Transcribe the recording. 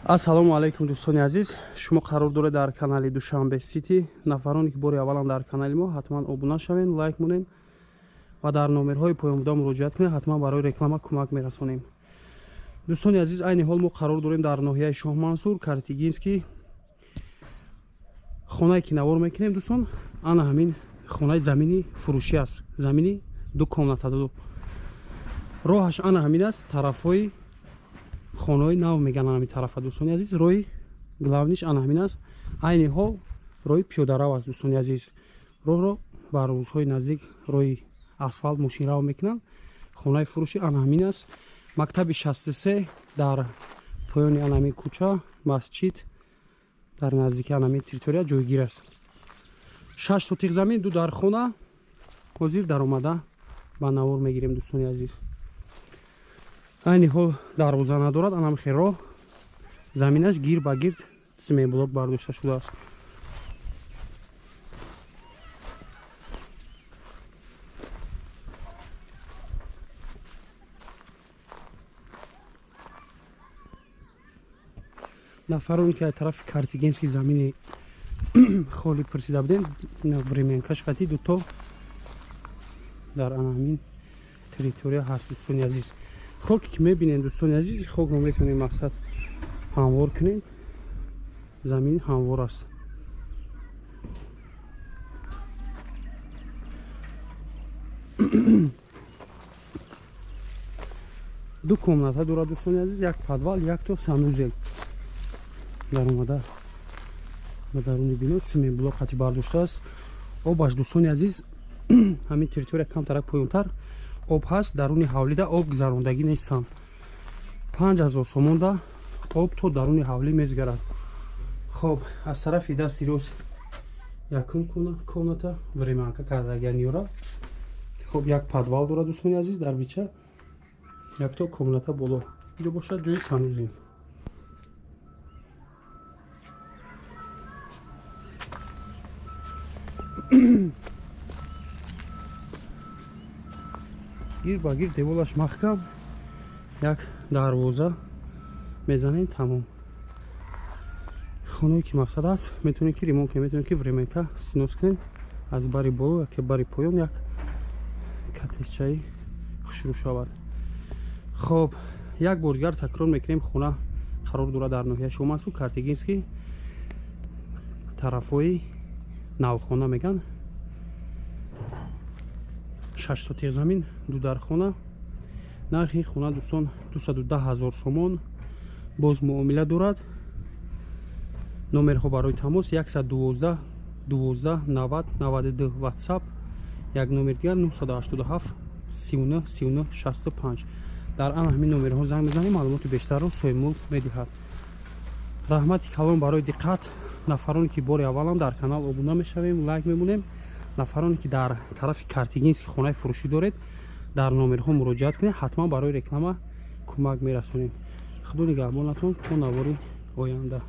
Ассалому алайкум, дӯстони азиз. Шумо қарор доред дар канали Душанбе Сити. Нафароне ки бори аввалам дар канали мо, ҳатман обуна шавед, лайк монед ва дар номерҳои поёнбуда муроҷиат кунед, ҳатман барои реклама кӯмак мерасонем. Дӯстони азиз, айни ҳол мо қарор дорем дар ноҳияи Шоҳмансур, Картигинский. Хонае ки навор мекунем, дӯстон, ана ҳамин хонаи замини фурӯшӣ аст. Замини ду комната ду. Роҳаш ана ҳамин аст, тарафҳои хонаҳои нав меган ҳамин тарафа, дӯстони азиз. Роҳи главный ш ана ҳамин аст. Айни ҳол роҳи пиёдарав аст, дӯстони азиз. Роҳро бар рӯзҳои наздик роҳи асфалт мошинрав мекунанд. Хонаи фурӯшӣ ана ҳамин аст. Мактаби 63 дар поёни ана ҳамин кӯча, масҷид дар наздики ана ҳамин территория ҷойгир аст. 6 сотиқ замин, ду дар хона. Ҳозир даромада ба навор мегирем, дӯстони азиз. Айни ҳол дарвоза надорад, анам хел роҳ. Заминаш гир ба гирд цементблок бардошта шудааст. Нафароне ки аз тарафи Картигинский замини холӣ пурсида будем, временка ш қати дуто дар ана ҳамин территория ҳаст, дӯстони азиз. Хоке ки мебинед, дӯстони азиз, хокро метавонем мақсад ҳамвор кунем, замин ҳамвор аст. Ду комната дорад, дӯстони азиз, як подвал, якто санузел. Даромада ба даруни бино цементблок қати бардоштааст. Обаш, дӯстони азиз, ҳамин территория камтарак поёнтар об ҳаст, даруни ҳавлида об гузарондагӣ нестанд. 5000 сомонда об то даруни ҳавлӣ мезгарад. Хоб, аз тарафи дасти рост якум комната, временка кардагианиёра. Хоб, як подвал дорад, дӯстони азиз, дар бича якто комната боло. Инҷо бошад ҷои санузел. Гир ба гир деволаш маҳкам, як дарвоза мезанем, тамом. Хонае ки мақсад аст, метавонед ки ремонт кунед, метавонед ки временка снос кунед, аз бари боло яке бари поён як катехчаи хушрӯ шавад. Хоб, як бор дигар такрор мекунем, хона қарор дорад дар ноҳияи Шоҳмансур, Картигинский, тарафҳои навхона меган. 6 сотиқ замин, ду дархона. Нархи хона, дӯстон, 210 000 сомон, боз муомила дорад. Номерҳо барои тамос 112 12 90 92 WhatsApp, як номер дигар 987 39 39 65. Дар ана ҳамин номерҳо занг мезанем, маълумоти бештарро соҳибмулк медиҳад. Раҳмати калон барои диққат. Нафароне ки бори аввалам дар канал обуна мешавем, лайк мемонем. Нафароне ки дар тарафи Картигинский хонаи фурӯшӣ доред, дар номерҳо муроҷиат кунед, ҳатман барои реклама кӯмак мерасонем. Худо нигаҳбонатон то навори оянда.